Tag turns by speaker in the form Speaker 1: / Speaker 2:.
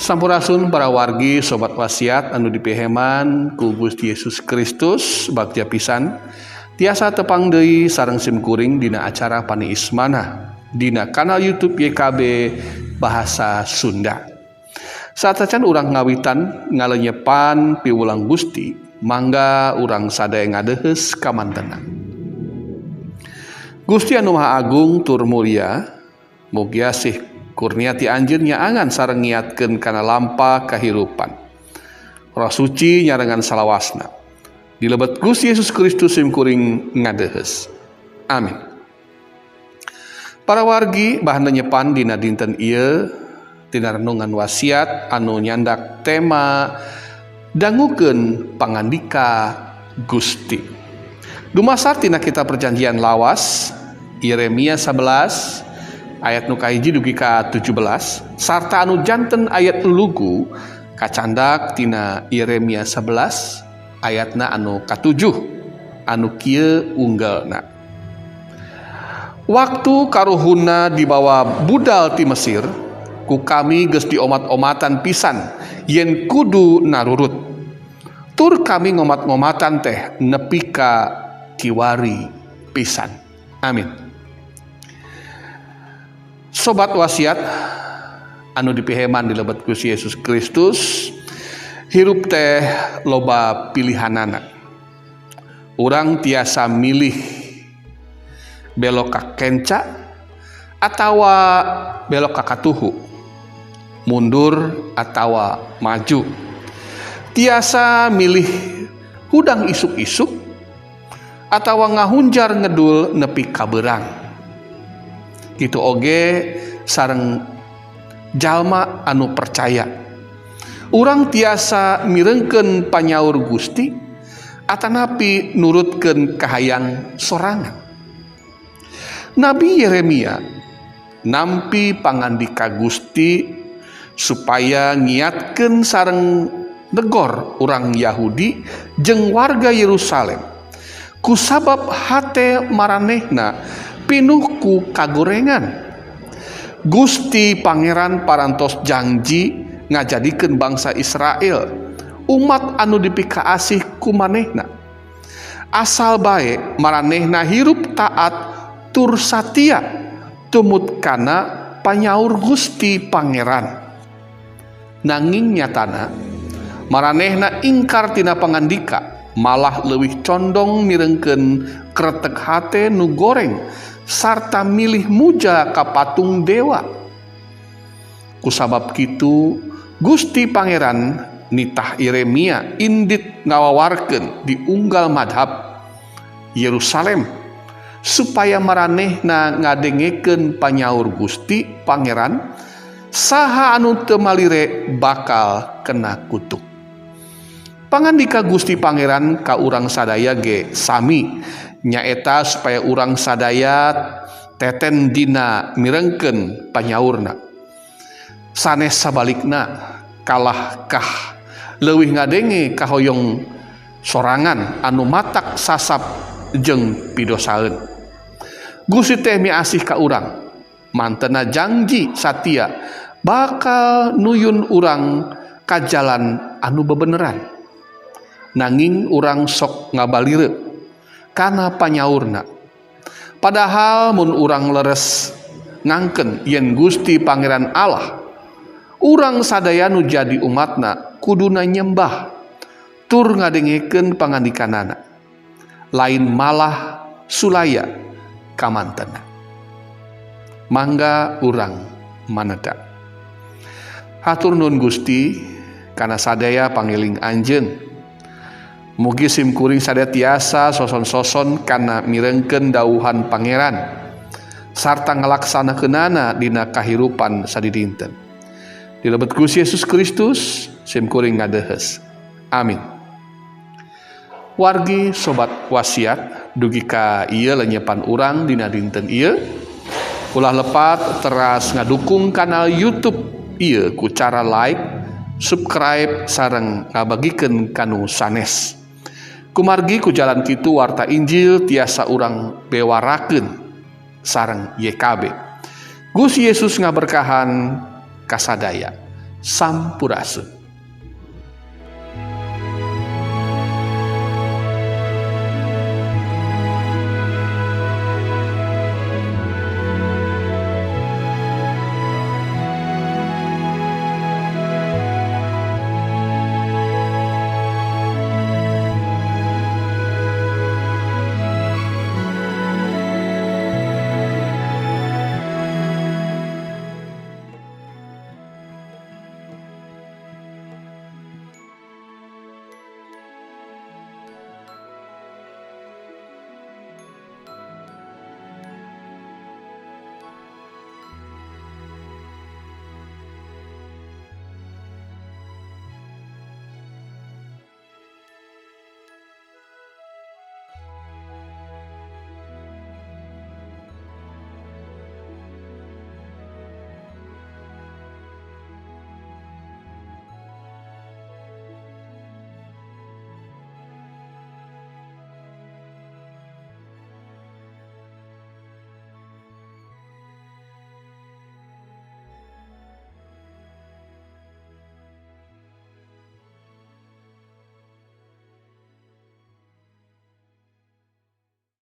Speaker 1: Sampurasun para wargi sobat wasiat anu dipiheman ku Gusti Yesus Kristus bagja pisan tiasa tepang deui sareng simkuring dina acara Paniis Manah dina kanal YouTube YKB Bahasa Sunda. Saacan urang ngawitan ngalenyepan piwulang Gusti, mangga urang sadaya ngadeheus kamantenan. Gusti anu Maha Agung tur mulia, mugi asih kurnia ti anjeun nyaangan sareng ngiatkeun kana lampa kahirupan. Roh Suci nyarengan salawasna. Di lebet Gusti Yesus Kristus simkuring ngadeheus. Amin. Para wargi, bahan lenyepan dina dinten ieu tina renungan wasiat anu nyandak tema "Dangukeun Pangandika Gusti". Dumasar tina Kitab Perjanjian Lawas, Yeremia 11 ayat nu kahiji dugi ka 17, sarta anu janten ayat lugu kacandak tina Yeremia 11 ayatna anu katujuh anu kieu unggelna: "Waktu karuhunna dibawa budal ti Mesir, ku kami geus diomat-omatan pisan yen kudu narurut. Tur kami ngomat-ngomatan teh nepi ka kiwari pisan." Amin. Sobat wasiat anu dipiheman di lebet Gusti Yesus Kristus, hirup teh loba pilihanana. Urang tiasa milih belok ka kenca atawa belok ka katuhu, mundur atawa maju, tiasa milih hudang isuk-isuk atawa ngahunjar ngedul nepi ka beurang. Gitu oge sareng jalma anu percaya, urang tiasa mirengkeun panyaur Gusti atanapi nurutkeun kahayang sorangan. Nabi Yeremia nampi pangandika Gusti supaya ngiatkeun sareng negor urang Yahudi jeung warga Yerusalem kusabab hate maranehna pinuh ku kagorengan. Gusti Pangeran parantos janji ngajadikeun bangsa Israel umat anu dipikaasih ku manehna, asal bae maranehna hirup taat tur satia tumut kana panyaur Gusti Pangeran. Nanging nyatana maranehna ingkar tina pangandika, malah leuwih condong mirengkeun kretek hate nu goreng sarta milih muja ka patung dewa. Kusabab kitu, Gusti Pangeran nitah Yeremia indit ngawawarkeun di unggal madhab Yerusalem supaya maranehna ngadengekeun panyaur Gusti Pangeran, saha anu teu malire bakal kena kutuk. Pangandika Gusti Pangeran ka urang sadaya ge sami, nyaeta supaya urang sadaya teten dina mirengkeun panyaurna, sanes sabalikna, kalahkah leuwih ngadenge kahoyong sorangan anu matak sasap jeung pidosaeun. Gusti teh miasih ka urang, mantena janji satia bakal nuyun urang ka jalan anu bebeneran, nanging urang sok ngabalire kana panyaurna. Padahal mun urang leres ngangken yen Gusti Pangeran Allah, urang sadaya nu jadi umatna kuduna nyembah tur ngadengekeun pangandikanana, lain malah sulaya kamantena. Mangga urang maneda. Hatur nuhun, Gusti, kana sadaya pangiling Anjeun. Mugi simkuring sadaya tiasa soson-soson kana mirengkeun dauhan Pangeran sarta ngalaksanakeunana dina kahirupan sadidinten. Di lebet Gusti Yesus Kristus simkuring ngadeheus. Amin. Wargi sobat wasiat, dugi ka ieu lenyepan urang dina dinten ieu. Ulah lepat teras ngadukung kanal YouTube ieu ku cara like, subscribe sareng ngabagikeun kanu sanes. Kumargi ku jalan kitu warta Injil tiasa urang bewarakeun sareng YKB. Gusti Yesus ngaberkahan kasadaya. Sampurasun.